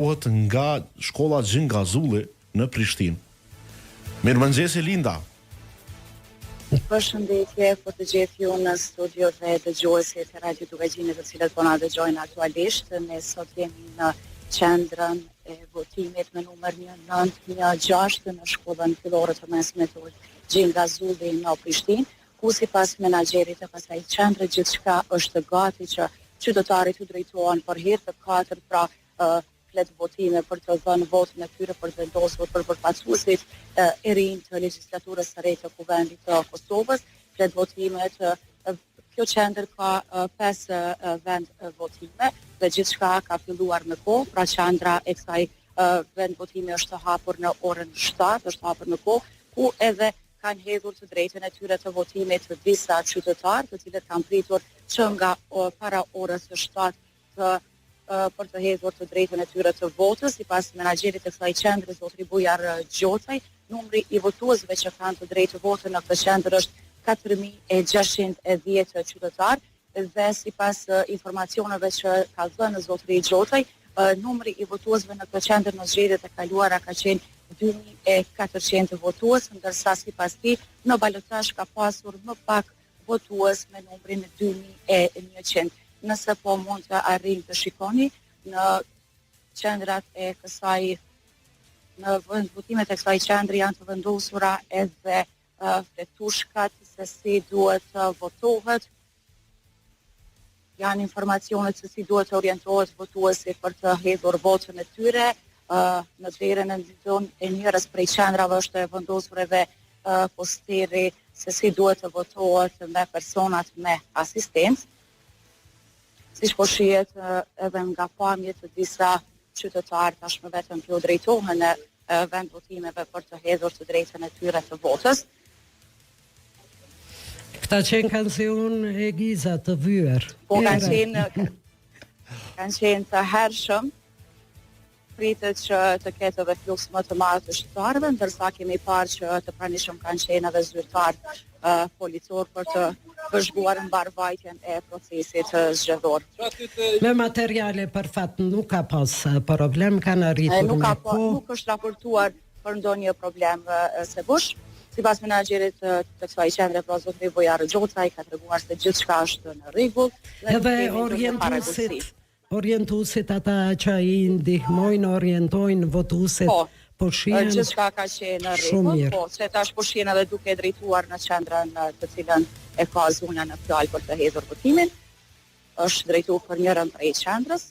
Drejtohet nga shkolla Gjin Gazulli në Prishtinë. Mirëmëngjesi Linda. Përshëndetje për të gjithë ju në studio dhe dëgjuesit e Radio Dukagjinit të cilët po na dëgjojnë aktualisht. Ne sot jemi në qendrën e votimit me numër 1916 në shkollën fillore të mesme të Gjin Gazulli në Prishtinë, ku sipas menaxherit të kësaj qendre gjithçka është gati që qytetarët t'u drejtohen për herë të katërt, pra fletëvotime për të dhënë votën e tyre për të vendosur për përfaqësuesit e rinj të legjislaturës së re të Kuvendit të Kosovës. Fletëvotimet kjo qendër ka 5 vendvotime dhe gjithçka ka filluar me kohë, pra qendra e kësaj vendvotimi është hapur në orën 7, është hapur në kohë, ku edhe kanë hedhur të drejtën e tyre të votimit disa qytetarë, të cilët kanë pritur që nga para orës 7 të për të hedhur të drejtën e tyre të votës, sipas menaxherit të kësaj qendre, zotri Bujar Gjocaj, numri i votuesve që kanë të drejtë vote në këtë qendër është 4610 qytetarë dhe sipas informacioneve që ka dhënë zotri Gjocaj, numri i votuesve në këtë qendër në zgjedhjet e kaluara ka qenë 2400 votues, ndërsa sipas tij në balotazh ka pasur më pak votues me numrin 2100. Nëse po mund të arrijmë të shikoni në qendrat e kësaj në vendvotimet e kësaj qendre janë të vendosura edhe fletushkat se si duhet të votohet. Janë informacionet se si duhet të orientohet votuesi për të hedhur votën e tyre. Në derën e e njërës prej qendrave është e vendosur edhe posteri se si duhet të votohet me personat me asistencë. Siç po shihet edhe nga pamjet të disa qytetarë tashmë vetëm po drejtohen në vendvotimeve për të hedhur të drejtën e tyre të votës. Këta qenë kanë si unë e Giza të vyer. Po kanë qenë kanë qenë të hershëm. Pritet që të ketë edhe fluks më të madh të qytetarëve, ndërsa kemi parë që të pranishëm kanë qenë edhe zyrtarë uh, policorë për të vëzhguar mbarëvajtjen e procesit zgjedhor. Me materiale për fat nuk ka pas problem, kanë arritur nuk ka, po, nuk është raportuar për ndonjë problem Sebush. Sipas menaxherit të kësaj qendre, pra zotëri Bujar Gjocaj ka treguar se gjithçka është në rregull dhe edhe orientuesit, orientuesit ata që i ndihmojnë, orientojnë votuesit, po, po shihen gjithçka ka qenë në rregull, po, se tash po shihen edhe duke drejtuar në qendrën të cilën e ka zonja në fjalë për të hedhur votimin. Është drejtuar për njërën prej qendrës.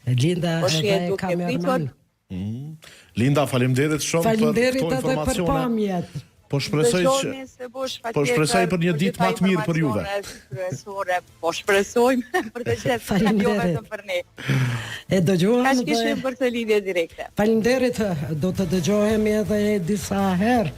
Linda po edhe kameraman. Mm. Linda, faleminderit shumë faleminderit për këto informacione. Për pamjet. Po shpresoj që po shpresoj për një ditë më të mirë për juve. Kryesore, po shpresojmë për të gjithë, jo vetëm për ne. E dëgjuam. Kaq kishim për këtë lidhje direkte. Faleminderit, do të dëgjohemi edhe disa herë.